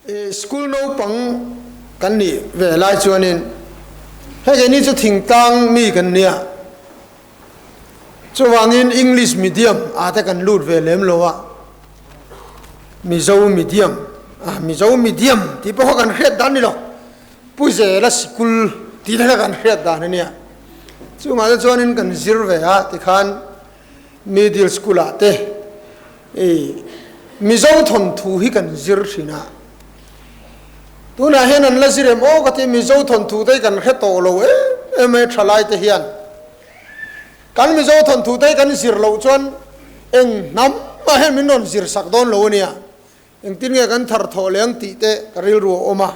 School naupang kan nih ve lai chuanin hei keini chu thingtlang mi kan nia, chuvangin English medium ah te kan lut ve lem lo a, Mizo medium ah Mizo medium tih pawh kha kan hriat dan ni lo, Pu Zela sikul tih te kha kan hriat dan a nia. Chungah te chuanin kan zir ve a tikhan Middle school ah te i Mizo thawnthu hi kan zir thin a, tunah hian an la zir em aw ka ti, Mizo thawnthu te hi kan hre tawh lo em em mai thalai te hian. Kan Mizo thawnthu te hi kan zir loh chuan eng hnam mah hian min rawn zir sak dawn lo a nia. Engtin nge kan thar thawh leh ang tih te ka rilru a awm a.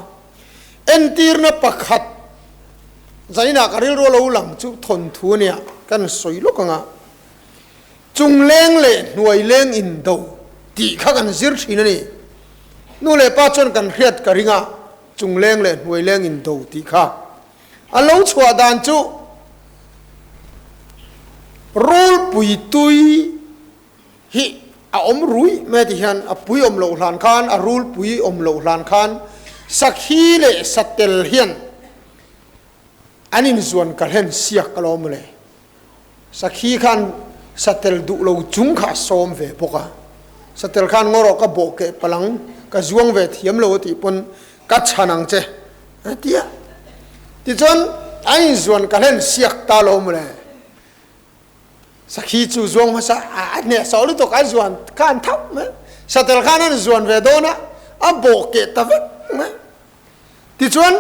Entirna pakhat zainah ka rilru a lo lang chu thawnthu a nia, kan sawi lawk ang a. Chungleng leh hnuaileng indo tih kha kan zir thin a ni. Nu leh pa chuan kan hriat ka ring a, chungleng leh hnuaileng indo tih kha. A lo chhuah dan chu rulpui tui Hi a awm rui mai ti hian a pui awm loh hlan khan a rul pui awm loh hlan khan sakhi leh satel hian an inzuan ka hlen siak alawm mawle. Sakhi khan satel duh lo chung kha a sawm ve bawk a, satel khan ngaw rawh ka bawh keh palang ka zuang ve thiam lo a tih pawn ka chhan ang che a ti a. Tichuan an inzuan ka hlen siak ta alawm mawle. Sakhi chu zuang hmasa a hneh sawh lutuk a zuan khan thauh mai. Satel khan an zuan ve dawn a, a bawh keh ta vek mai. Tichuan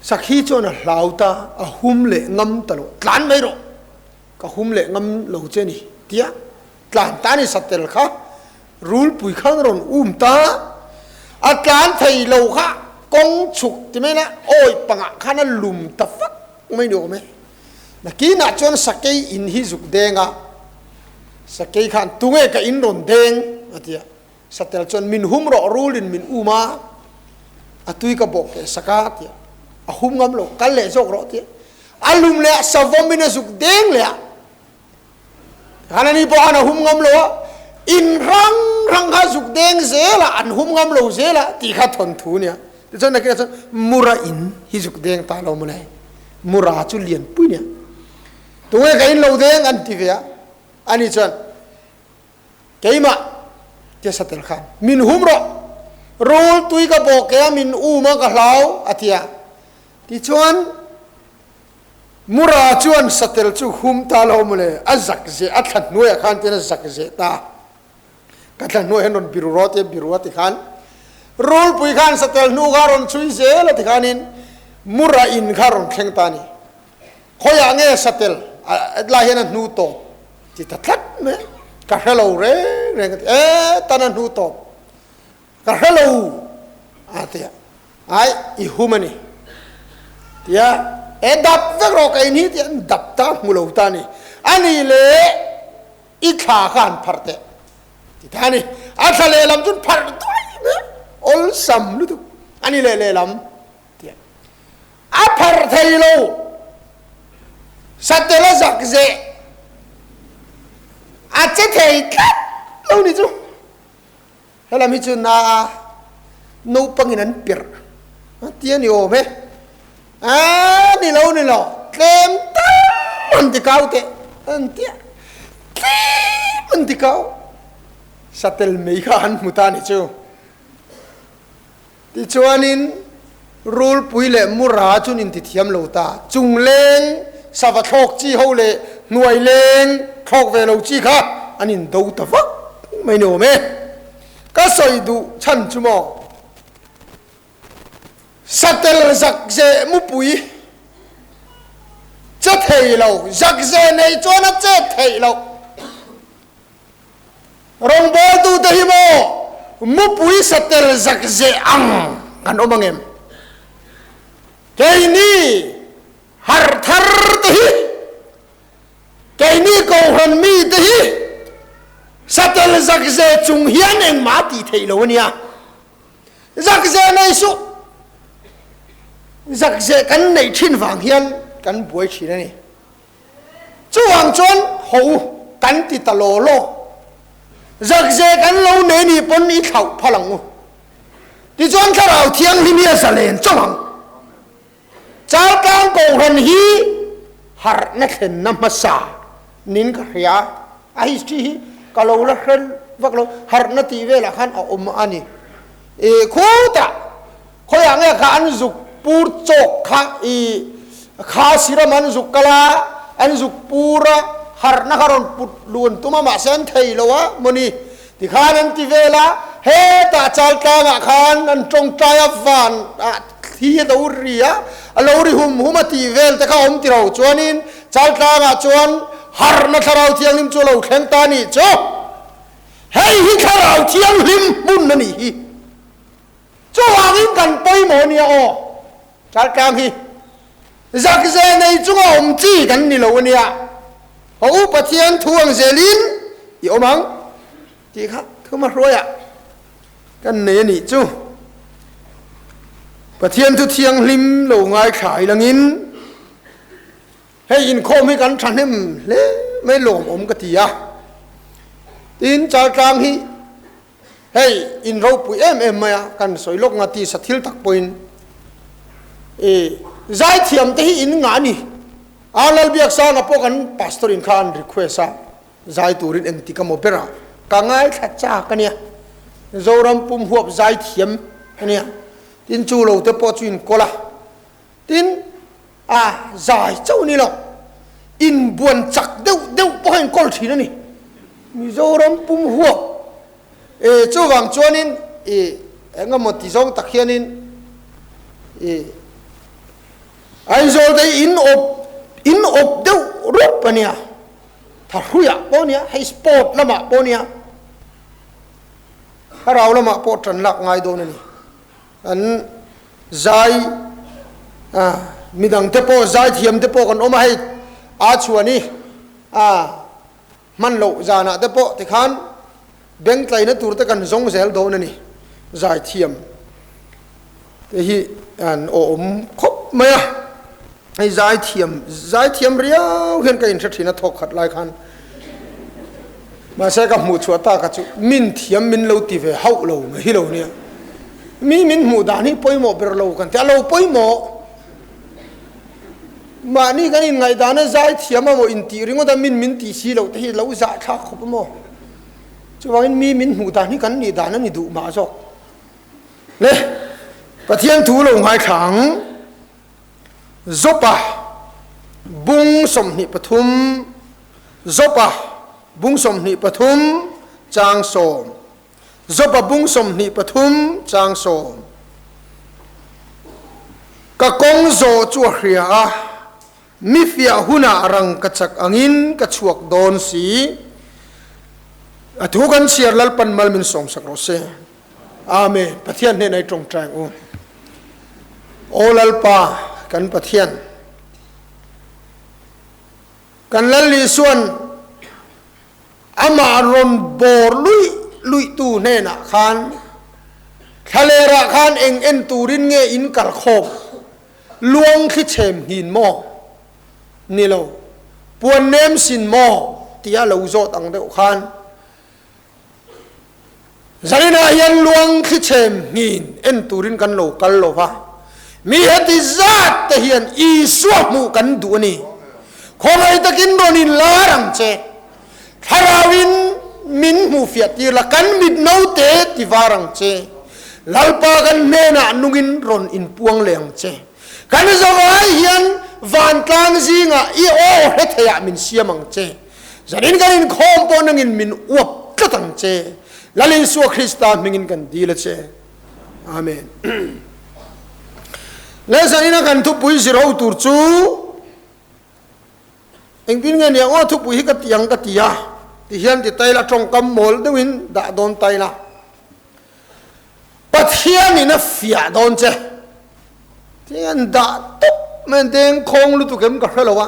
Sakhi chuan a hlau ta, a hum leh ngam ta lo, tlan mai rawh, ka hum leh ngam lo che ni tia tlan ta ni satel kha rulpui khan rawn um ta, a tlan thei lo kha kawng chhuk ti mai la awi pangah khan a lum ta vak mai ni awm e. Nakinah chuan sakei in hi zuk deng a, sakei khan tunge ka in rawn deng a ti a, satel chuan min hum rawh rulin min um a, a tui ka bawh keh sak a a ti a, a hum ngam lo kal leh zawk rawh a ti a, a lum leh a savawm in a zuk deng leh a, khan ani pawh khan a hum ngam lo a, in rang rang kha zuk deng zel a, an hum ngam lo zel a tih kha thawnthu a nia. Tichuan nakinah chuan Mura in hi zuk deng ta lo mawle, Mura chu lian pui nia, tunge ka in lo deng an ti ve a, ani chuan keimah tia satel khan min hum rawh, rul tui ka bawh ke a min um a ka hlau a ti a, tichuan Mura chuan satel chu hum ta lo mawle, a zak zeh a thla hnuaiah khan tian a zak zeh ta. Ka thla hnuai hian rawn biru rawh tia biru a ti khan rulpui khan satel hnu kha rawn chhui zel a ti khanin mura in kha rawn thleng ta a ni. Khawiah nge satel lai hian a hnu tawp ti ta tlat mai ka hre lo reng reng a ti e tan a hnu tawp ka hre lo a ti a ai i hum a ni tia e dap vek rawh ka in hi tia an dap ta hmu lo ta a ni. A ni le. I thla kha han pharh teh ti ta a ni. A thla lehlam chu pharh duai mai awlsam lutuk a ni leh lehlam tia a pharh thei lo. Satel a zak zeh a che thei tlat lo ni chu. Helam hi chu na a naupangin an perh a ti a ni awm e. A ni lo ni lo, tlem tal an ti kau teh an ti a, tlem an ti kau. Satel mei kha an hmu ta a ni chu. Tichuanin rulpui leh mura chu an intithiam lo ta. Chungleng sava thlawk chi ho leh hnuaileng thlawk ve lo chi kha an indo ta vak mai ni awm e. Ka sawi duh chhan chu maw? Satel zakzeh mupui che thei lo, zakzeh nei chuan a chet theih loh. Rawngbawltute hi maw mupui satel zakzeh ang kan awm ang em? Keini harh thar te hi, keini Kohhran mite hi satel zakzeh chung hian engmah tih theih lo a nia. Zakzeh nei suh, zakzeh kan neih thin vang hian kan buai thin a ni. Chuvang chuan ho kan ti ta law law. Zakze kan lo nei ni pawn i thlauh phal ang u. Tichuan Thlarau Thianghlim hi a zalen chauh ang. Chaltlang Kohhran hi harhna thlenna hmasa nin ka hria a, a history hi ka lo la hre vak lo, harhna tih velah khan a awm a ni. I khutah khawiah nge kha an zuk pur chawk kha i kha siram an zuk kal a, an zuk pur a, harhna kha rawn put luan tum a mahse an thei lo a mawni. Tikhan an ti vel a, hetah Chaltlangah khan an tawngtai a, van ah thli a lo ri a, a lo ri hum hum a tih vel te kha a awm ti lo. Chuanin Chaltlangah chuan harhna Thlarau Thianghlim chu a lo thleng ta a nih chu. Hei hi Thlarau Thianghlim hmun a nih hi. Chuvangin kan pawimawh a nia aw, Chaltlang hi zakze nei chunga awm chi kan ni lo a nia. Haw u Pathian thu ang zelin i awm ang tih kha thuma hruaiah kan nei a nih chu. Pathian thu thianghlim lo ngaithla i langin hei inkhawm hi kan thahnem hle mai lawmawm ka ti a. Tin, Chaltlang hi Hei in ropui em em mai a, kan sawi lawk nga tisa thil tak pawhin i zaithiam te hi in ngah a ni. A Lalbiaksanga pawh kan pastor in kha an request a, zai turin engtik emaw ber a, ka ngaithla chak a nia. Zoram pum huap zaithiam a nia. Tin chu lo te pawh chu in kawl a, tin a zai chauh ni lo, inbuan chak deuh deuh pawh a inkawl thin a ni. Mizoram pum huap e chuvang chuanin i engemaw ti zawng tak hianin i Aizawl te hi in awp in awp deuh rup a nia, Thahruiah pawh a nia, hei sport lamah pawh a nia, thlarau lamah pawh tan lak ngai dawn a ni. An zai a midang te pawh zai thiam te pawh kan awm a hei a chhuan hi a hman loh zanah te pawh tikhan beng tlaina tur te kan zawng zel dawn a ni zai thiam te hi an awm khawp mai a hei zai thiam zai thiam riau hian ka inhre thin a thawk khat lai khan mahse ka hmuh chhuah ta ka chu min thiam min lo ti ve hauh lo mai lo nia mi min hmuh dan hi pawimawh ber lo kan ti a lo pawimawh mahni kan inngaih a zai thiam amaw intih ringawt a min min tih si loh te hi lo zah thlak khawp amaw chuvangin mi min hmuh dan hi kan nih dan a ni duh mah zawk le Pathian thu lo ngaithla ang. Jopa bung 23 Jopa bung 23 chang 10 Jopa bung 23 chang 10 Ka kawng zawh chu a hria a, mi fiah hunah rang ka chak angin ka chhuak dawn si. A thu kan chhiar Lalpan mal min sawmsak rawh se. Amen. Pathian hnenah i tawngtai ang u. Aw Lalpa, kan Pathian, kan Lal Isuan amah rawn bawr luih luihtu hnenah khan thlalerah khan eng en turin nge in kal khawm? Luang thli chhem hnin maw? Ni lo. Puan nem sin maw? Tia lo zawt ang deuh khan Zaninah hian luang thlichhem hnin en turin kan lo kal lo va, mi heti zat te hian Isua hmuh kan duh a ni. Khawngaih takin rawn inlar ang che. Thlarauin min hmuh fiah tir la, kan mit naute ti var ang che. Lalpa kan hnenah nungin rawn inpuang leh ang che. Kan zavai hian vantlang zingah i aw hre theiah min siam ang che. Zanin kan inkhawm pawh nangin min uap tlat ang che. Lal Isua Krista hmingin kan dil a che. Amen. Le zanina kan thupui zir ho tur chu engtin nge nia aw thupui hi ka ti ang ka ti a ti hian ti taila tawngkam mawl deuhin dah dawn taila Pathianin a fiah dawn che Tian dah tawp mai an deng khawng lutuk em ka hre lo a.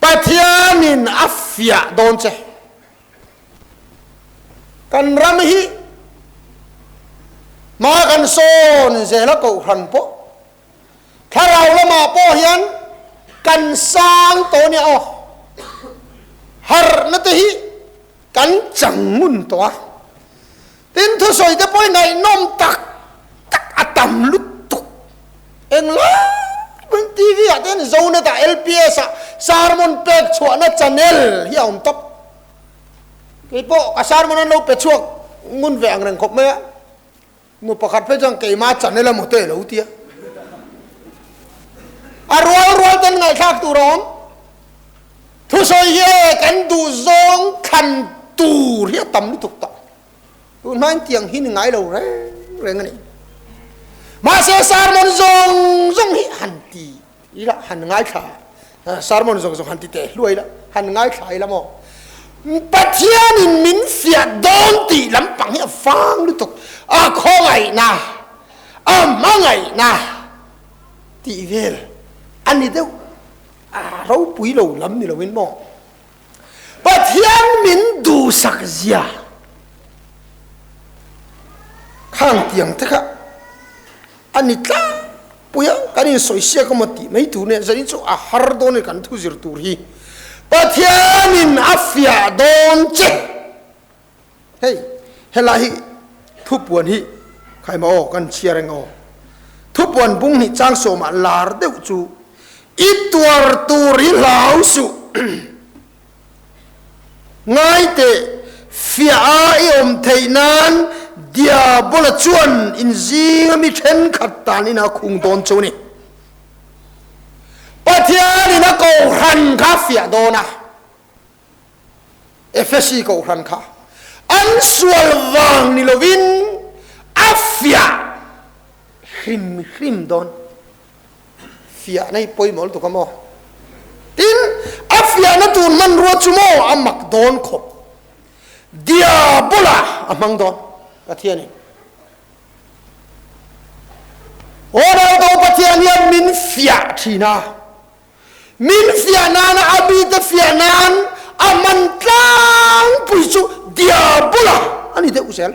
Pathianin a fiah dawn che. Kan ram hi hma kan sawn zel a kohhran pawh thlarau lamah pawh hian kan sang tawh nia aw. Harhna te hi kan chang ngun tawh a. Tin thusawi te pawh hi ngaihnawm tak. tam lutuk. Englai pawhin TV ah te hian Zonet ah LPS ah sermon pek chhuahna channel hi a awm tawp. Keipawh ka sermon an lo pe chhuak ngun ve ang reng khawp mai a. Nu pakhat phei chuan keima channel emaw te lo tia. A rual rual ten ngaihthlak tur a awm. Thusawi hi e kan duh zawng thlan tur hi a tam lutuk tawh. Tun hmain tiang hi ni ngai lo reng reng a ni. Mahse sermon zawng zawng hi han ti ila han ngaithla sermon zawng zawng han ti teh hluai ila han ngaithla ila maw Pathianin min fiah dawn tih lampang hi a vang lutuk a khawngaihna a hmangaihna tih vel a ni deuh a ropui lo lam ni loin maw Pathian min duhsak zia khang tiang te kha a ni tlangpui a, kan insawi siak emaw tih mai tur nia, zanin chu a har dawn a ni kan thu zir tur hi. Pathianin a fiah dawn che. Hei, helai hi thupuan hi khaima aw kan chhiar eng aw. Thupuan bung hnih chang sawmah lar deuh chu i tuar tur hi hlau suh. Ngai teh, fiah a i awm theih nan Diabola chuan in zinga mi thenkhat tan in a khung dawn chu ni. Pathianin a kohhran kha fiah dawn a, Efesi kohhran kha an sual vang ni lovin a fiah hrim hrim dawn. Fiahna hi pawimawh lutuk a maw? Tin, a fiahna tur hmanrua chu maw a mak dawn khawp. Diabola a hmang dawn Pathianin. Aw Raldo Pathian hian min fiah thin a. Min fiah nana a mite fiah nan a hman tlangpui chu Diabola a ni deuh zel.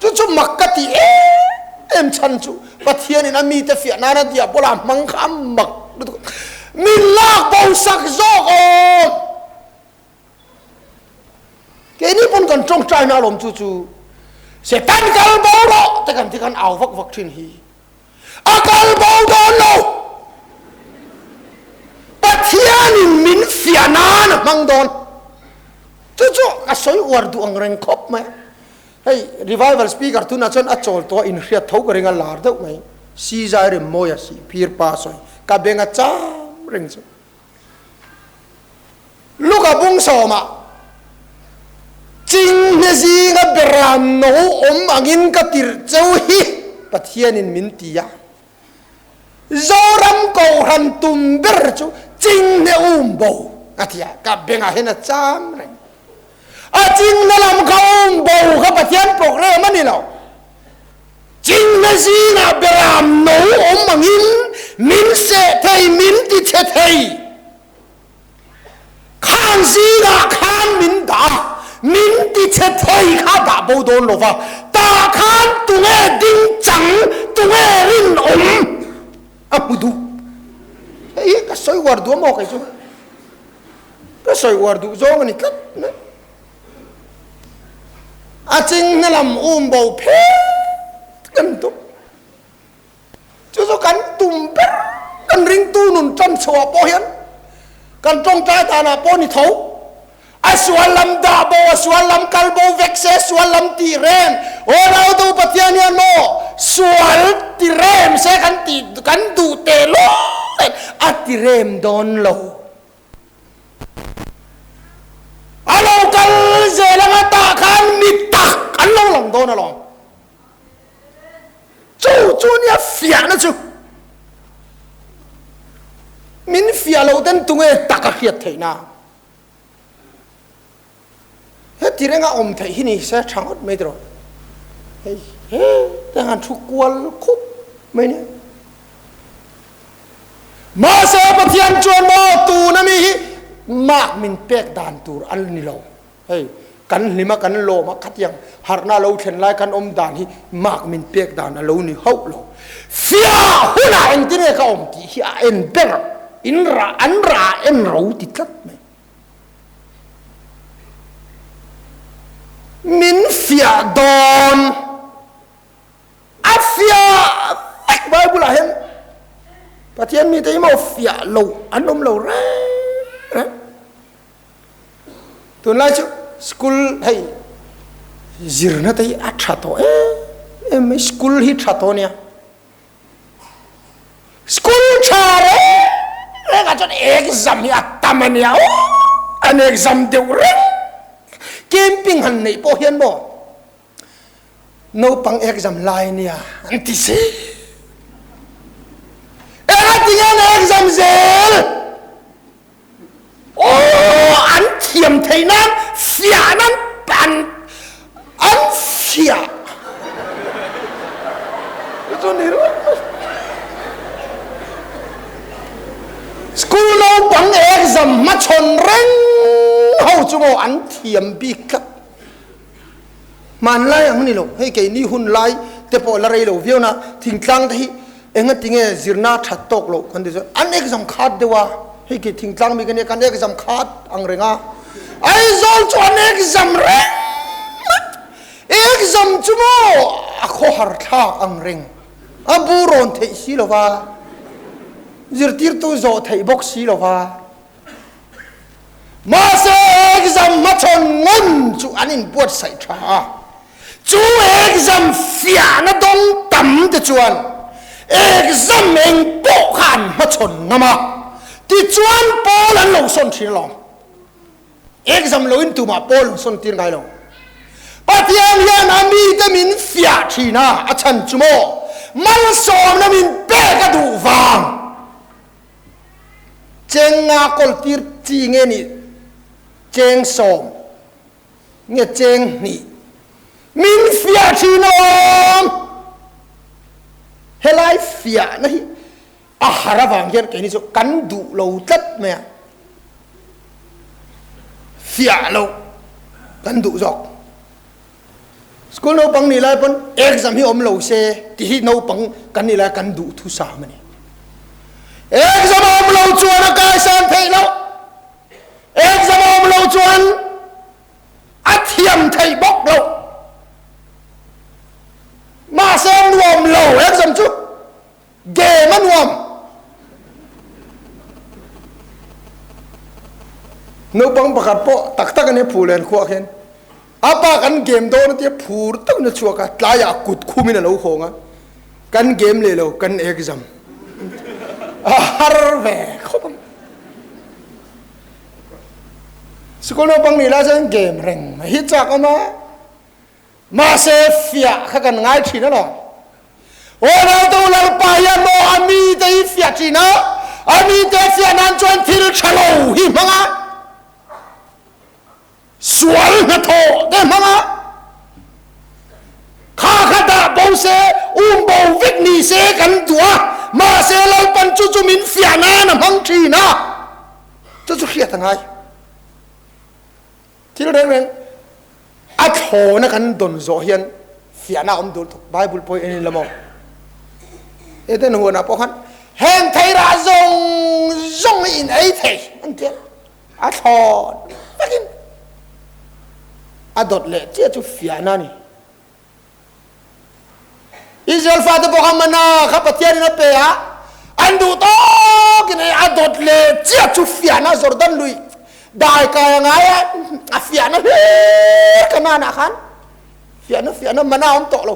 Chu chu mak ka ti em em chhan chu Pathianin a mite fiah nana diabola hmang kha a mak lutuk. Min lak bo sak zawk awm. Keini pawn kan tawngtai na alawm chu chu Setan kal bo rawh te kan ti khan au vak vak thin hi. A kal bo dawn lo. Pathianin min fiah nan a hmang dawn. Chu chu ka sawi uar duh ang reng khawp mai. Hei revival speaker tunah chuan a chawl tawh a inhriat tho ka ring a lar deuh mai. Si zai rem mawi a si phir pa sawi ka beng a cham reng chu. Luka bung sawmah Chinghne zinga beram no awm angin ka tirh cheu hi Pathianin min ti a. Zoram Kohhran tum ber chu Chinghne um bo a ti a, ka bengah hian a cham reng. A Chinghne lam kha um bo kha Pathian program a ni lo. Chinghne zingah beram no awm angin min seh thei, min ti chhe thei. Khang zingah khan min dah a, min ti chhe thei kha dah bo dawn lo va, tah khan tunge ding chang, tunge rinawm a hmu duh. Hei hi ka sawi uar duh a maw kei chu? Ka sawi uar duh zawng a ni tlat mai. A chinghne lam um bo phet kan tum. Chu chu kan tum ber kan ringtu nun tan chhuah pawh hian kan tawngtai danah pawh ni tho. A sual lam dah bo, a sual lam kal bo vek se, sual lam tih rem. Aw Rautu Pathian hian maw sual ti rem se kan tih kan duh teh lawk em a ti rem dawn lo. A lo kal zel anga tah khan mi tak an lo lang dawn alawm. Chu chu nia fiahna chu. Min fiah lo ten tunge tak a hriat theih na. Heti renga awm theih hi ni se tha ngawt mai tiraw. Hei he te han thu kual khup mai nia. Mahse Pathian chuan maw tuna mi hi mark min pek dan tur a ni lo. Hei kan hlim a kan lawm a khatiang harhna lo thlen lai kan awm dan hi mark min pek dan a lo ni hauh lo. Fiah hunah engtin nge ka awm tih hi a en ber in rah an rah en ro ti tlat mai. Min fiah dawn. A fiah. Bible ah hian Pathian mite hi maw fiah lo an awm lo reng reng. Tunlai chu school hei zirna te hi a tha tawh em em mai, school hi tha tawh ania. School tha reng reng ah chuan exam hi a tam ania aw, an exam deuh reng. Camping han neih pawh hian maw Naupang exam lai ania an ti si. Enga tinge na exam zel? Aw an thiam thei nan fiah nan an an fiah. Chu ni ro. School naupang exam hmachhawn reng ho chu maw an thiam bik tlat. Hmanlai ang ni lo, hei keini hun lai te pawh la rei lo viau na, thingtlang te hi engati nge zirna that tawk loh kan ti chuan an exam khat deuh a, hei kei thingtlang mi ka nia kan exam khat ang reng a, Aizawl chu an exam reng mai, exam chu maw a khawhar thlak ang reng, a bu rawn theih si lo va, zirtirtu zawh theih bawk si lo va. Mahse exam hmachhawn ngawn chu an inbuatsaih tha a, chu exam fiahna dawng tam te chuan exam eng pawh kha an hmachhawn ngam a, tichuan pawl an lo sawn thin alawm. Exam loin tumah pawl an sawn tir ngai lo. Pathian hian a mite min fiah thin a, a chhan chu maw malsawmna min pek a duh vang. Cheng nga kawl tir chi nge nih cheng sawm nge cheng hnih min fiah thin awm. Helai fiahna hi a har avang hian keini chu kan duh lo tlat mai a, fiah loh kan duh zawk. School naupang nih lai pawn exam hi awm lo se tih hi naupang kan nih lai kan duh thusam a ni. Exam a awm lo chuan a kaisan theih loh. Exam a awm lo chuan a thiam theih bawk loh. Mahse nuam lo exam chu game a nuam. Naupang pakhat pawh tak tak a nia phu len khuah khian A pa kan game dawn a tia phur deuhin a chhuak a, tlaiah kut khumin a lo hawng a, kan game leh lo, kan exam a har ve khawp ang. Sikul naupang nih lai chuan game reng mai hi chak awm a, mahse fiah kha kan ngai thin alawm. Aw Raltu Lalpa hian maw a mite hi fiah thin a, a mite fiah nan chuan thil tha lo hi hmang a, Sual hnathawh te hmanga kha kha dah bo se, um bo vek ni se kan duh a, mahse Lalpan chu chu min fiah nan a hmang thin a, chu chu hriat a ngai. Thil reng reng a thlawna kan dawn zawh hian fiahna a awm dul thawk. Bible pawh hi en ila maw? Eden huanah pawh khan heng theirah zawng zawng hi in ei thei an ti a. A thlawn vekin a dawt leh chiah chu fiahna a ni. Israel fate pawh kha mana kha Pathianin a pe a, an duh tawkin a dawt leh chiah chu fiahna Jordan lui dai kai a ngai a, a fiahna hlir Kanaan ah khan fiahna fiahna mana a awm tawh lo.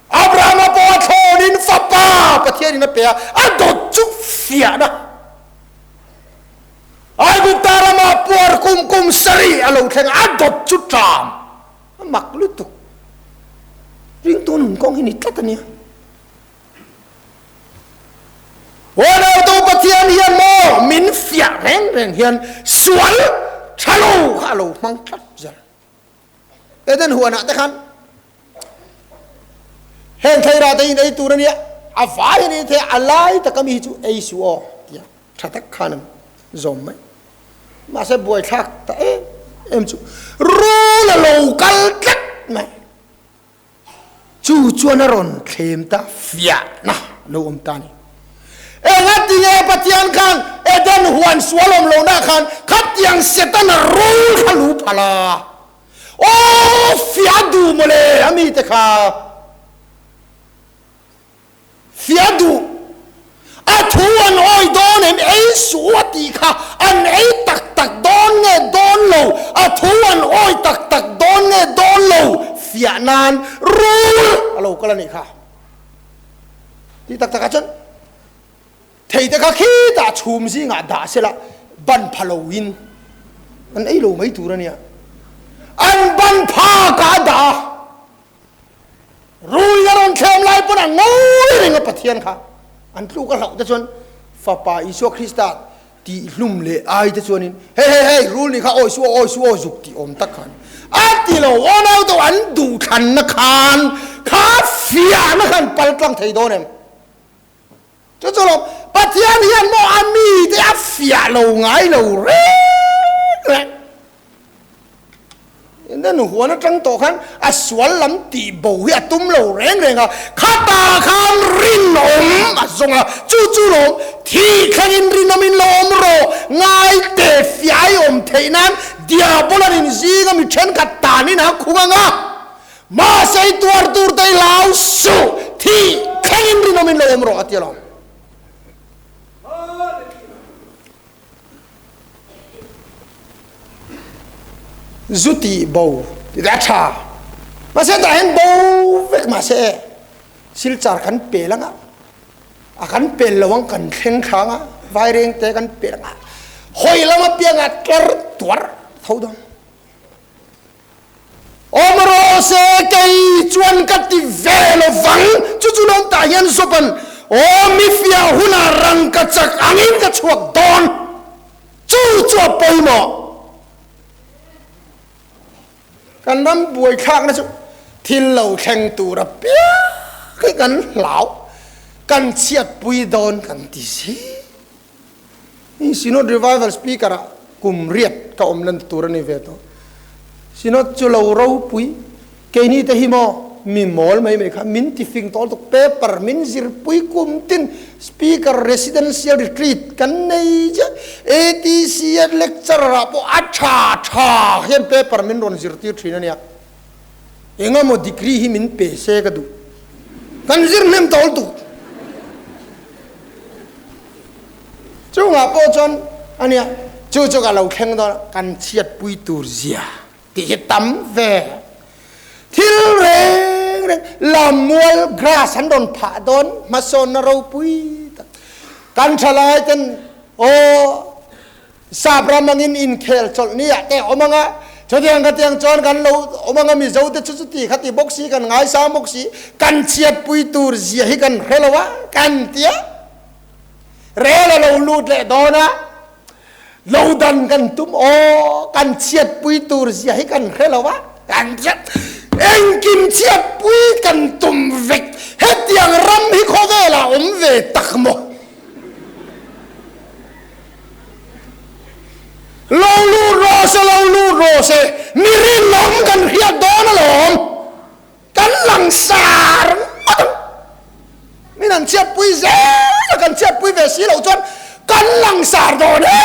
Abrahama pawh a thlawnin fapa Pathianin a pe a, a dawt chu fiahna. Aigupta ramah puar kum kum sarih a lo thleng a, a dawt chu ṭam. A mak lutuk. Ringtu nun kawng hi ni tlat a nia. Huanautu Pathian hian maw min fiah reng reng hian sual ṭha lo kha a lo hmang tlat zel. Eden huanah te khan heng theirah te in ei tur a nia, a vai a ni thei a, a lai taka mi hi chu ei suh aw tia tha tak khan an zawm mai. Mahse buaithlak ta em em chu rul a lo kal tlat mai. Chu chuan a rawn thlem ta fiahna lo awm ta a ni. Engati nge Pathian khan Eden huan sual awm lohna khan khatiang Setana rul kha lu phal a? Aw, fiah duh mawle a mite kha. Fia duh. A thu an awi dawn em? Ei suh a tih kha an ei tak tak dawn nge dawn lo? A thu an awi tak tak dawn nge dawn lo? Fiah nan rul a lo kal a nih kha. Tih tak takah chuan thei te kha khitah chhum zingah dah sela ban pha loin an ei lo mai tur a nia. An ban phakah a dah a. Rui a rawn thlem lai pawn a ngawi reng a Pathian kha an tluk a hlauh te chuan Fapa Isua Krista tihhlum leh ai te chuanin hei hei hei rul nih kha awi su aw awi su aw zuk tih awm tak khan a ti lo aw nau deuh an duhthlanna khan kha fiahna khan pal tlang thei dawn em? Chu chu lo Pathian hian maw a mite a fiah lo ngai lo reng reng. Nen huan atang tawh khan a sual lam tih bo hi a tum lo reng reng a, khatah khan rinawm a zawng a, chu chu lawm thih thlengin rinawmin lo awm rawh, ngai te fiah i awm theih nan Diabolan in zinga mi thenkhat tanin a khung ang a. Mahse i tuar tur te i hlau suh, thih thlengin rinawmin lo awm rawh a ti alawm. Zu tih bo ti te a tha. Mahse tah hian bo vek mahse e silchar kan pel anga a kan pel lo ang kan thleng thla anga vaireng te kan pel anga hawi lam apianga tlar tuar tho dawn. Awm rawh se, kei chuan ka ti ve lo vang. Chu chu lawm tah hian Zopan, Aw mi fiah hunah rangka chak angin ka chhuak dawn. Chu chu a pawimawh. Kan ram buaithlakna chu thil lo thleng tur apiang hi kan hlau, kan chhiatpui dawn kan ti si. Synod Revival Speaker ah kum riat ka awm lan tur a ni ve tawh. Synod chu lo ropui, keini te hi maw mi mawl mai mai kha min ti fing tawh lutuk, paper min zirpui kum tin Speaker Residential Retreat kan nei chiah, ATC a lecturer ah pawh a tha tha hian paper min rawn zirtir thin a nia. Engemaw degree hi min pe se ka duh. Kan zir hnem tawh lutuk. Chungah pawh chuan a nia, chu chu ka lo thleng dawn a, kan chhiatpui tur zia tih hi tam ve. Thil reng reng lammual grass an rawn phah dawn hmasawnna ropui tak. Kan thalai ten aw Sap ram angin inkhel chawlh ni ah te awm anga, chutiang khatiang chuan kan lo awm anga Mizo te chu chuti khati bawk si kan ngaisang bawk si, kan chhiatpui tur zia hi kan hre lo a, kan ti a. Rel a lo lut leh dawn a, lo dan kan tum aw, kan chhiatpui tur zia hi kan hre lo a, kan ti a. Engkim chhiatpui kan tum vek, hetiang ram hi khawvelah awm ve tak maw? Lo lut rawh se, lo lut rawh se, mi rinawm kan hriat dawn alawm, kan langsar ngawt ang. Min an chhiatpui zel a, kan chhiatpui ve si loh chuan kan langsar dawn e.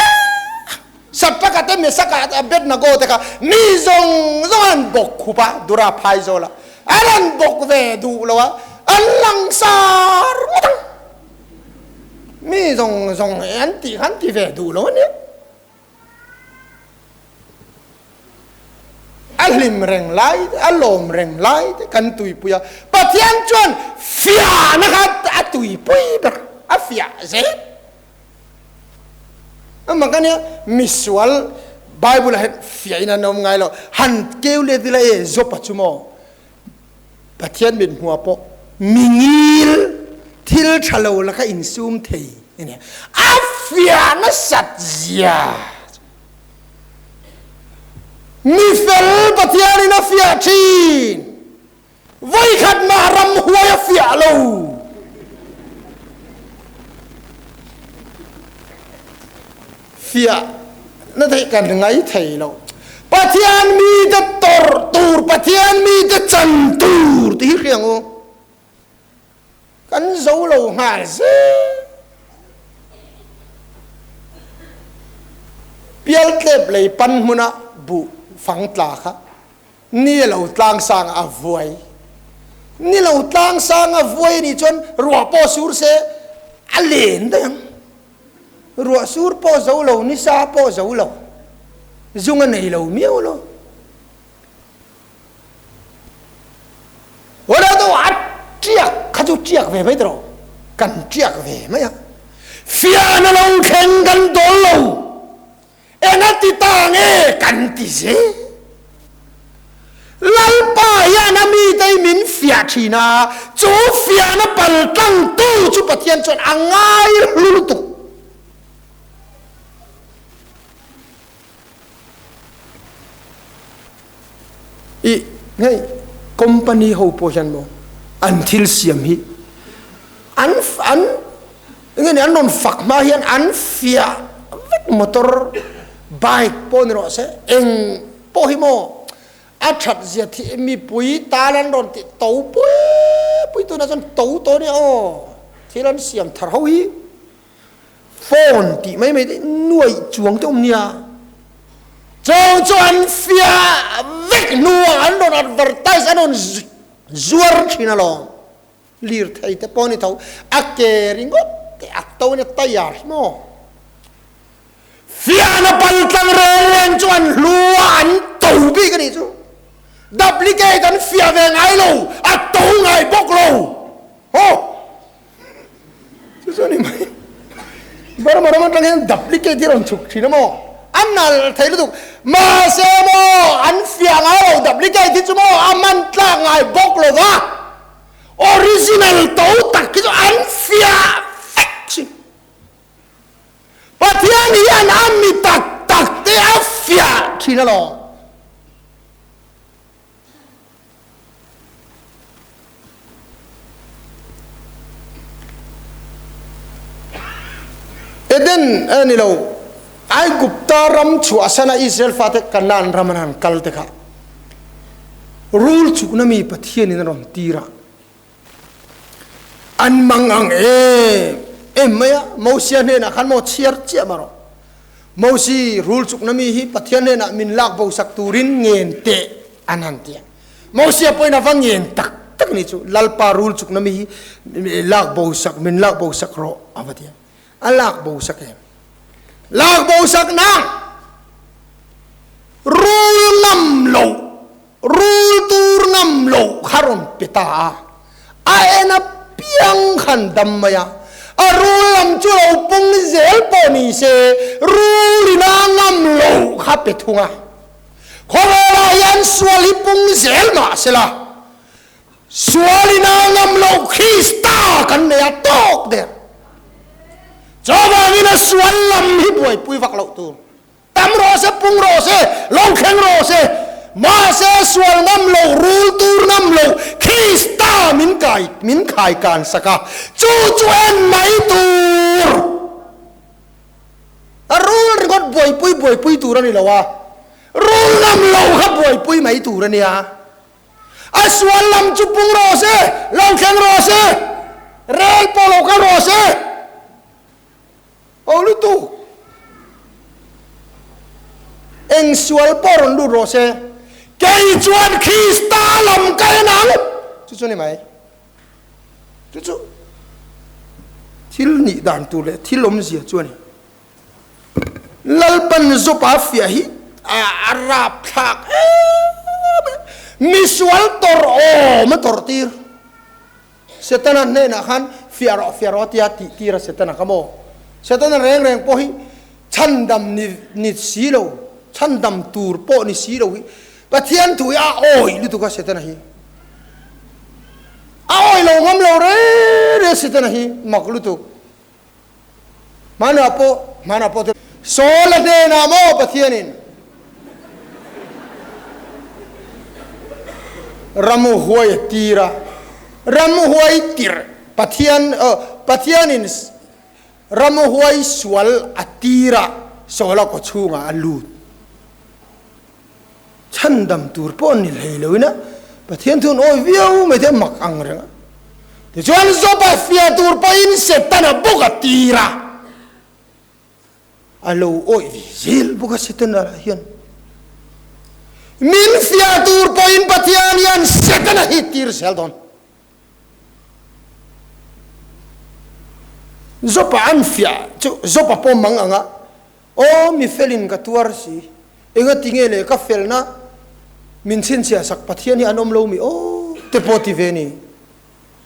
Satraka te, Mesaka te, Abednego te kha mi zawng zawng an bawk khup a, Dura phai zawl a, an han bawk ve duh lo a, an langsar ngawt ang. Mi zawng zawng hi an tih khan ti ve duh lo a nia. A hlim reng lai te, a lawm reng lai te kan tuipui a. Pathian chuan fiahna kha a tuipui ber, a fiah zel. Amah kha nia misual Bible ah hian fiahin an awm ngai lo. Han keu let ila e Job-a chu maw? Pathian mit hmuah pawh mi ngil thil tha lo laka insum thei a ni. A fiah nasat zia mi fel Pathianin a fiah thin. Vawikhat mah ramhuai a fiah lo. Fiah na theih kan ngai thei lo. Pathian mite tawrh tur, Pathian mite chan tur ti hi hria ang u. Kan zo lo nghal zel. Pialtlep lei pan hmuna buh fang tla kha ni a lo tlang sang a vuai. Ni lo tlang sanga vuai a nih chuan ruah pawh sur se a len daih ang. Ruah sur pawh zo lo, nisa pawh zo lo, zung a nei lo miau lo. Wala tu a tiak kha chu tiak ve mai tawh kan tiak ve mai a. Fiahna lo thleng kan dawl lo. Enga ti ta nge kan ti zel? Lalpa hian a mite hi min fiah thin a, chu fiahna pal tlangtu chu Pathian chuan a ngai hlu lutuk. I hei company ho pawh hian maw an thil siam hi an an nge ni an rawn fak hma hian an fiah vek motor bike pawh ni rawh se eng pawh hi maw a that zia thi mipui tan an rawn tih to pui pui tunah chuan to tawh a nia aw thil an siam thar ho hi. Phone tih mai mai te nuaih chuang te awm nia. Chawng chu an fiah vek hnuah an rawn advertise an rawn zuar thin alawm. Lirthei te pawh ni tho a ke ringawt te a to in a tayar hi maw. Fiahna paltlang reng reng chu an hlu a an to bik a nih chu. Duplicate an fiah ve ngai lo a to ngai bawk lo. Haw. Chu chu a ni mai. Burma ram atang hian duplicate hi a rawn chhuk thin a maw? A nal thei lutuk. Mahse maw an fiah ngai lo duplicate hi chu maw a man tlak ngai bawk lo va. Original to tak hi chu an fiah vek thin. Pathian hian a mi tak tak te a fiah thin alawm. Eden a ni lo, Aigupta ram chhuahsana Israel fate Kanaan ram an han kal te kha rul chukna mi Pathianin a rawn tir a, an mang ang em em mai a, Mosia hnenah khan maw chhiar chiah mah rawh. Mosi rul chukna mi hi Pathian hnenah min lak bo sak turin ngen teh an han ti a. Mosia pawhin a va ngen tak tak ni chu Lalpa rul chukna mi hi lak bo sak min lak bo sak rawh a va ti a. A lak bo sak em? Lak bo sak nang! Rul ngam loh, rul tur ngam loh kha rawn pe ta a. A en apiang khan dam mai a, a rul lam chu lo pung zel pawh ni se, rul ina ngam lo kha pe thung a. Khawvelah hian sual hi pung zel mah sela, sual ina ngam lo Krista kan nei a tawk der. Chuvangin a sual lam hi buaipui vak loh tur. Tam rawh se, pung rawh se, lo thleng rawh se, mahse sual ngam lo, rul tur ngam lo, Krista min kai, min khai kan sak a, chu chu en mai tur. A rul ringawt buaipui buaipui tur a ni lo a, rul ngam lo kha buaipui mai tur a nia. A sual lam chu pung rawh se, lo thleng rawh se, rel pawh lo kal rawh se. Aw lutuk. Eng sual pawh rawn lut rawh se. Kei chuan Krista lam ka en ang. Chu chu a ni mai. Chu chu thil nih dan tur leh thil awmzia chu a ni. Lalpan Jopa fiah hi a rapthlak em em. Misual tawrh awm a tawrh tir. Setana hnenah khan fiah rawh fiah rawh tia tih tir a Setana kha maw? Setana reng reng pawh hi chhandam ni ni si lo, chhandam tur pawh ni si lo hi Pathian thu hi a awih lutuk a Setana hi. A awih lo ngam lo reng reng Setana hi mak lutuk. Hmanah pawh hmanah pawh te Saul a hnenah maw Pathianin Ramhuai a tir a, Ramhuai tirh Pathian Pathianin Ramhuai sual a tir a, Saul a kaw chhungah a lut. Chhandam tur pawh ni hlei loin a Pathian thun awi viau mai te mak ang reng a. Tichuan Joba fiah tur pawhin Setana bawk a tir a. A lo awih ve zel bawk a Setana lah hian. Min fiah tur pawhin Pathian hian Setana hi tir zel dawn. Job-a an fiah chu Job-a pawh mang ang a, Aw mi felin ka tuar si, engati nge le ka felna min chhinchhiah sak Pathian hi an awm lo mi aw te pawh ti ve ni.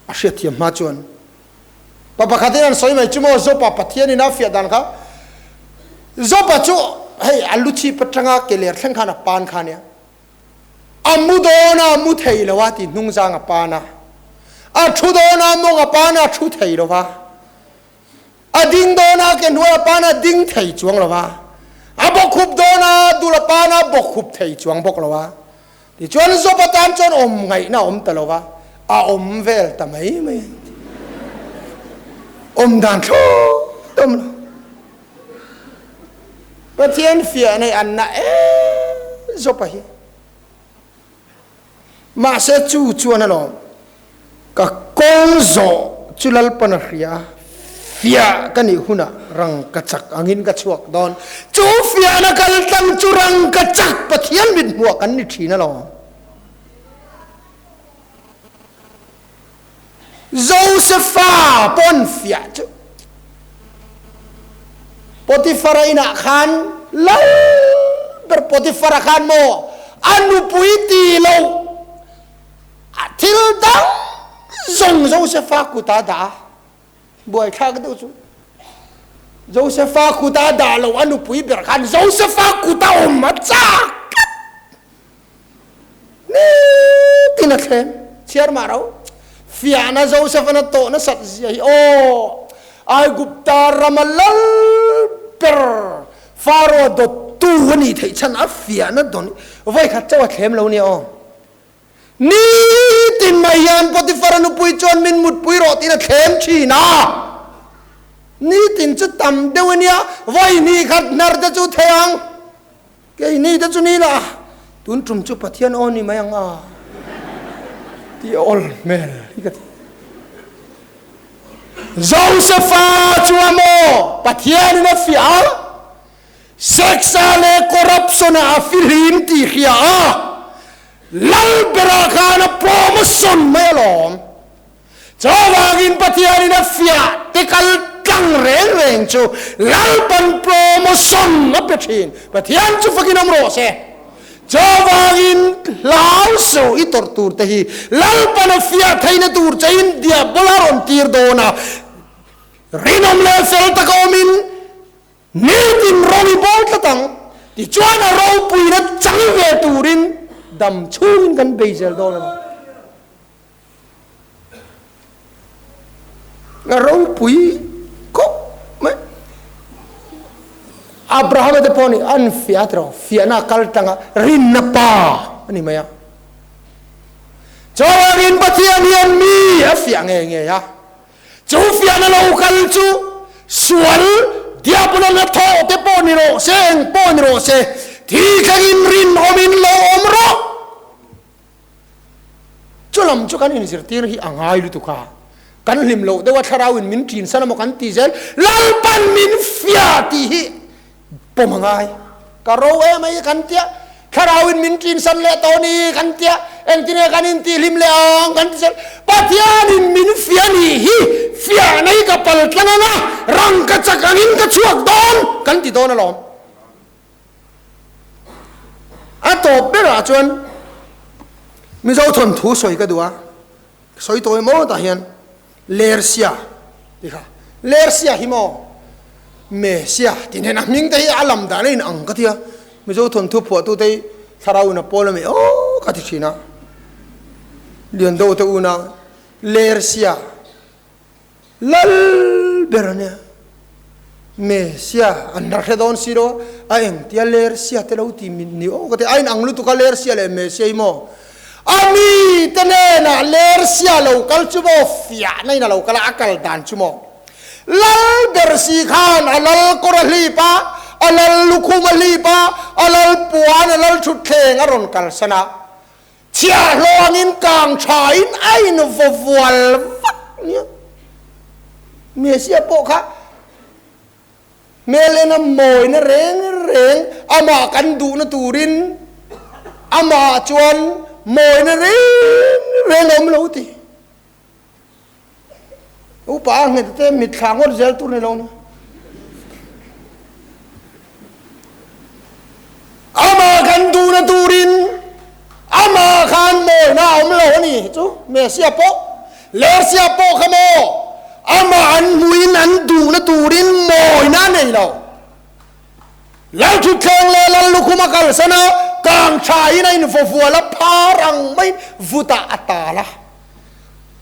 A hriatthiam hma chuan pa pakhatin an sawi mai chu maw Job-a Pathianin a fiah dan kha Job-a chu hei a lu chhip atanga ke ler thleng khan a pan kha nia. A mu dawn a mu thei lo a ti hnungzang a pan a, a thu dawn a mawng a pan a thu thei lo va, a ding dawn a ke hnuai a pan a ding thei chuang lo va, a bawkkhup dawn a dul a pan a bawkkhup thei chuang bawk lo va. Tichuan Job atan chuan awm ngaihna a awm ta lo va, a awm vel ta mai mai a ni. Awm dan thlawt a awm lo. Pathian fiah nei an na em zawp a hi. Mahse chu chuan alawm ka kawng zawh chu Lalpan a hria a, fiah ka nih hunah rang ka chak angin ka chhuak dawn. Chu fiahna kal tlang chu rang ka chak Pathian mithmuah kan ni thin alawm. Josefa pawn fiah chu Potifara inah khan lal ber Potifara khan maw a nupui ti lo thil dang zawng Josefa kuta dah a buaithlak deuh chu Josefa kuta dah lo a nupui ber khan Josefa kuta awm a chak tlat. Nitin a thleng chhiar mah ro. Fiahna Joseph-an a tawh nasat zia hi aw! Aigupta rama lal ber Pharaoh dawttu a nih theih chhan a fiahna dawn hi vawikhat chauh a thlem lo nia aw. Nitin mai hian Potiphar-a nupui chuan min mutpui rawh tiin a thlem thin a. Nitin chu tam deuh a nia, vawi hnih khat hnar te chu thei ang. Keini te chu ni la, tun tum chu Pathian aw ni mai ang a ti awl hmel hi ka ti. Josefa chu a maw Pathianin a fiah a, sex-a leh corruption-a a fihlim tih hria a, lal berah khan a promotion mai alawm. Chuvangin Pathianin a fiah te kal tlang reng reng chu Lalpan promotion a pe thin. Pathian chu fakin awm rawh se. Chuvangin hlau suh i tawrh tur te hi Lalpan a fiah theihna tur che in diabola rawn tir dawn a, rinawm leh fel taka awmin nitin rawng i bawl tlat ang. Tichuan a ropuina chang ve turin dam chhungin kan bei zel dawn a ni. A ropui khawp mai. Abrahama te pawh nih an fiah tiraw, fiahna a kal tlang a, rinna pa a ni mai a. Chuvangin Pathian hian mi a fiah ngei ngei a. Chu fiahna lo kal chu sual diabola na thawh te pawh ni rawh se, eng pawh ni rawh se, thi thlengin rinawmin lo awm rawh. Chu lam chu kan inzirtir hi a ngai lutuk a, kan hlim loh deuh a thlarau in min ṭin san emaw kan ti zel, Lalpan min fia tih hi pawm a ngai. Ka ro em ai kan tia, thlarau in min ṭin san leh tawh ni kan tia, engtin nge kan intihhlim leh ang kan ti zel, Pathian in min fia nih hi fiah nei ka pal tlang ang a, rang ka chak angin ka chhuak dawn kan ti dawn alawm. A tawp berah chuan Mizo thawnthu sawi ka duh a, sawi tawi maw tah hian Lersia ti kha, Lersia hi maw Mesia tih nen a hming te hi a lam dan a in ang ka ti a, Mizo thawnthu phuahtu te hi thlarau in a pawl a mi aw ka ti thin a, Liando te unau Lersia. Lal ber a nia. Mesia an la hre dawn si lo a, a engtia Lersia te lo ti min ni aw ka ti a, a inang lutuk a Lersia leh Mesia hi maw? A mi te hnenah Lersia lo kal chu maw fiahna in a lo kal a, a kal dan chu maw? Lal ber si khan a lal kawr a hlip a, a lal lukhum a hlip a, a lal puan a lal thutthleng a rawn kalsan a, Chhiahhlawngin kang thain a invavual vak nia. Mesia pawh kha hmel ena mawina reng reng amah kan duhna turin amah chuan mawina reng reng a awm lo ti. Upa a nghet te mitthla ngawt zel tur ni lo ni. Amah kan duhna turin amah khan mawina a awm lo a ni chu Messia pawh Lersia pawh kha maw amah an hmuhin an duhna turin mawina a nei lo. Lalthutthleng leh Lallukhum a kalsan a, kang thain a invavual a, phar ang maiin vutah a tal a.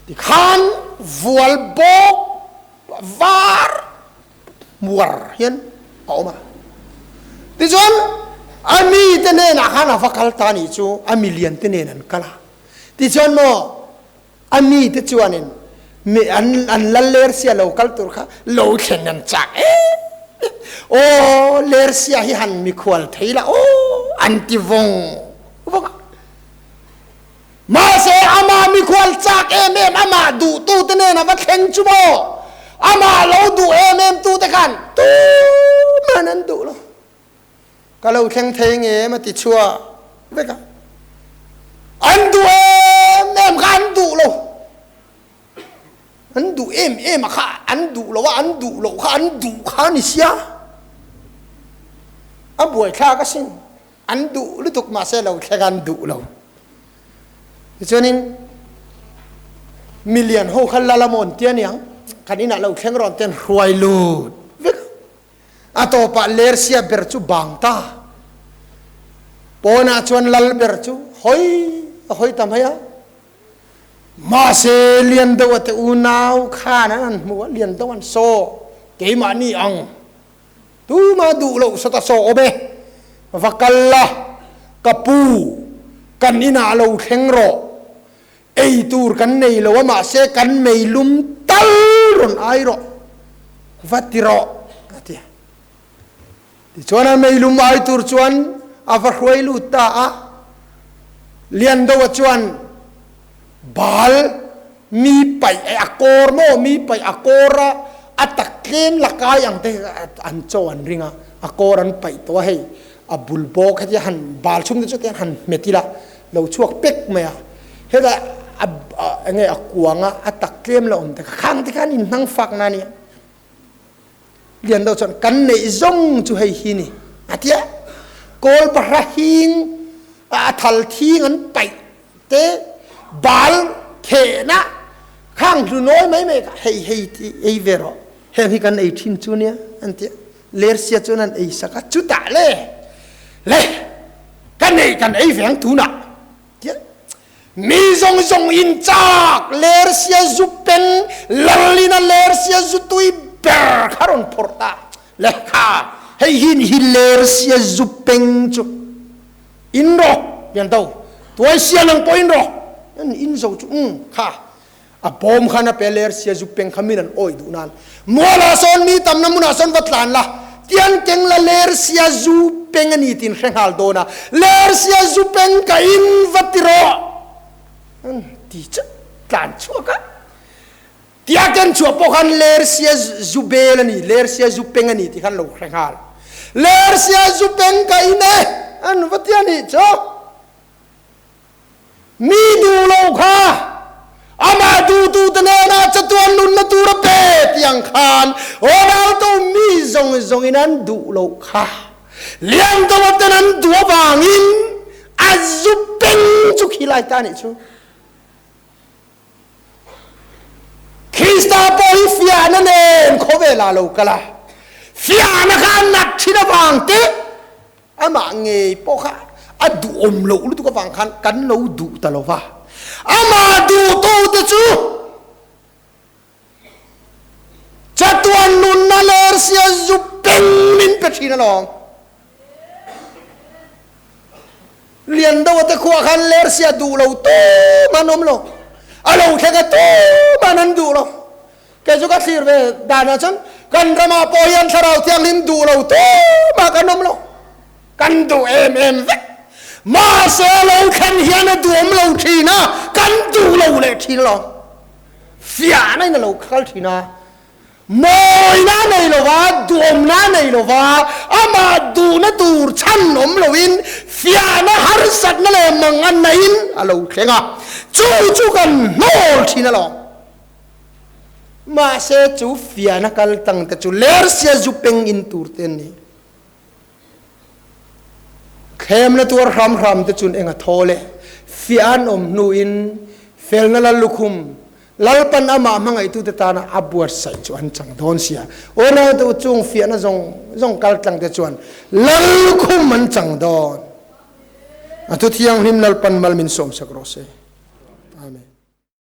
Tikhan vual bawk var hmuar hian a awm a. Tichuan, a mite hnenah khan a va kal ta a nih chu, a milian te nen an kal a. Tichuan maw, a mite chuanin mi an an lal lersia lo kal tur kha lo thlen an chak em em. Aw, lersia hi han mikhual thei la aw, an ti vawng vawng a. Mahse, amah mikhual chak em em, amah duhtute nen a va thleng chu maw? Amah lo duh em em tute khan tuman an duh lo. Ka lo thleng thei ngem a ti chhuah vek a. An duh em em kha an duh lo. An duh em em a kha an duh lo a, an duh loh kha an duh kha a ni sia. A buaithlak asin. An duh lutuk mahse lo thleng an duh lo. Tichuanin milian ho kha lal a mawn tia niang kan inah lo thleng rawn ten hruai lut vek a. A tawpah lersia ber chu bang ta. Pawnah chuan lal ber chu hawi a hawi ta mai a. Mahse lian deuh a te unau khan an han hmu a, lian deuh an saw keimahni ang. Tuma duh loh sawta saw awm e, va kal la, ka pu, kan inah lo thleng rawh, ei tur kan nei lo a mahse kan meilum tal rawn ai rawh, va ti rawh, a ti a. Tichuan a meilum ai tur chuan a va hruai lut ta a, Liandoa chuan Baal mi paih eh a kawr maw mi paih a kawr a a tak tlem la kai ang te an chaw an ring a a kawr an paih tawh a hei a bul bawk hetia han bal chhung te chu tiang han hmet ila lo chhuak pek mai a hetah a enge a kuang a a tak tlem la awm te kha khang te khan in hnang fak na ania lian deuh chuan kan neih zawng chu hei hi ni a tia kawl pahra hing a thal thing an paih te bal khehna khang hlu nawi mai mai kha hei hei ti ei ve rawh heng hi kan ei thin chu nia an tia lersia chuan an ei sak a chutah le le kan ei kan ei ve ang tunah tia mi zawng zawng in chak lersia zu peng lalina lersia zu tui ber kha rawn phawrh ta le kha hei hi ni hi lersia zu peng chu In rawh lian do tuai sia nang pawh in rawh an in zo chu umm kha a bawm khan a pe ler sia zu peng kha min an awih duh nan mualah sawn mi tamna hmunah sawn va tlan la tian keng la ler sia zu peng a ni tin hre nghal dawn a ler sia zu peng ka in va ti rawh an ti chu tlan chhuak a tia ken chhuah pawh khan ler sia zu bel a ni ler sia zu peng a ni tih khan lo hre nghal ler sia zu peng ka in e an va ti a nih chu mi duh lo kha amah duhtu te nena chatuan nunna tur a pe tih ang khan Ronaldo mi zawng zawngin an duh lo kha lian deuh ten an duh avangin a zu peng chu khilai ta nih chu. Krista pawh hi fiahna nen khawvelah a lo kal a, fiahna kha a nat thin avang te, amah ngei pawh kha a duhawm loh lutuk avang khan kan lo duh ta lo va. Amah duhtute chu chatuan nunna lersia zu peng min pe thin alawm. Lian deuh te khuah khan lersia duh lo tum an awm lo. A lo thleng a tum an an duh lo. Kei chu ka thlir ve danah chuan kan ramah pawh hian thlarau thianghlim duh lo tumah kan awm lo. Kan duh em em vek. Mahse a lo thlen hian a duhawm lo thin a, kan duh lo leh thin lo. Fiahna in a lo kal thin a. Mawina a nei lova, duhawmna a nei lova, amah duhna tur chhan awm loin fiahna harsatna leh mang a naiin a lo thleng a, chu chu kan hnawl thin alawm. Mahse chu fiahna kal tang te chu lersia zu peng in tur te an ni. Thlemna tuar hram hram te chun eng a thaw le. Fiah an awm hnuin felna lal lukhum Lalpan amah hmangaihtute tana a buatsaih chu an chang dawn sia. Unaute u chung fiahna zawng zawng kal tlang te chuan lal lukhum an chang dawn. A thu thianghlim Lalpan mal min sawmsak rawh se. Amen.